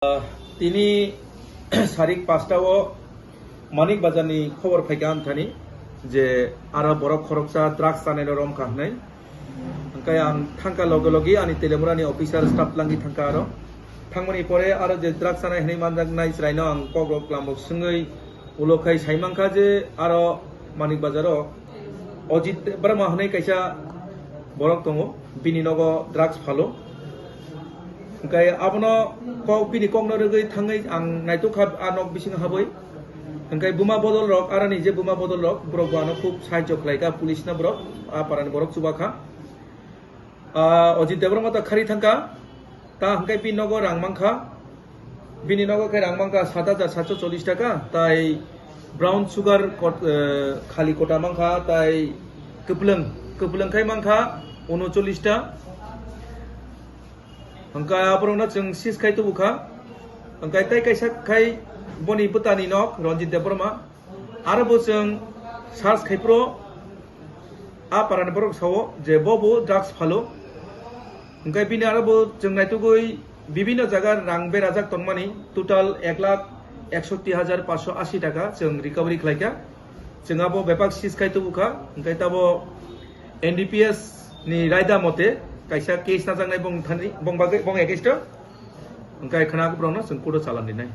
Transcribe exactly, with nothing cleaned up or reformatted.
Ah, tini sarik pasta o Manik Bazar ni khobor phaikha ang thani je aro borok khoroksa drugs chanai no romkha hwnwi. Hwnkhe ang thangkha loge loge ani Telemura ni officer staff langwi thangkha aro. Thangmani pore aro je drugs chanai hwnwi manjaknai chwraino ang kok rok lambo swngwi ulo khai saimankha je aro Manik Bazar o Ojit Debbarma hwnwi kaisa borok tongo, bini nogo drugs phalo. Hwnkhe abono kok, bini kokno rwgwi thangwi ang naitokha a nok bisingo habwi. Hwnkhe buma bodol rok, aroni je buma bodol rok, borok bo ano khub sahajyo khlaikha, police no borok, a parani borok chubakha. Ah, Ojit Debbarma ta khari thangkha, ta hwnkhe bini nogo rang mankha, bini nogo khe rang mankha sat hajar satso chollish taka, tai brown sugar kot-, eh, khali kota mankha, tai kwplwng, kwplwng khai mankha unocholish ta. Hwnkhe aborokno chwng seize khai tubukha. Hwnkhe tei kaisa khai boni bwtani nok Ranjit Debbarma. Aro bo chwng search khai phuru a parani borok sao je bo bo drugs phalo. Hwnkhe bini aro bo chwng naitugwi bibinno jaga rang berajak tongmani total ek lakh eksoti hajar paanso ashi taka chwng recovery khlaikha. Chwng abo bebak seize khai tubukha, hwnkhe tabo N D P S ni raida mote kaisa case najaknai bong thani, bong bagwi, bong against o, hwnkhe khwna borokno chwng court o chalan rinai.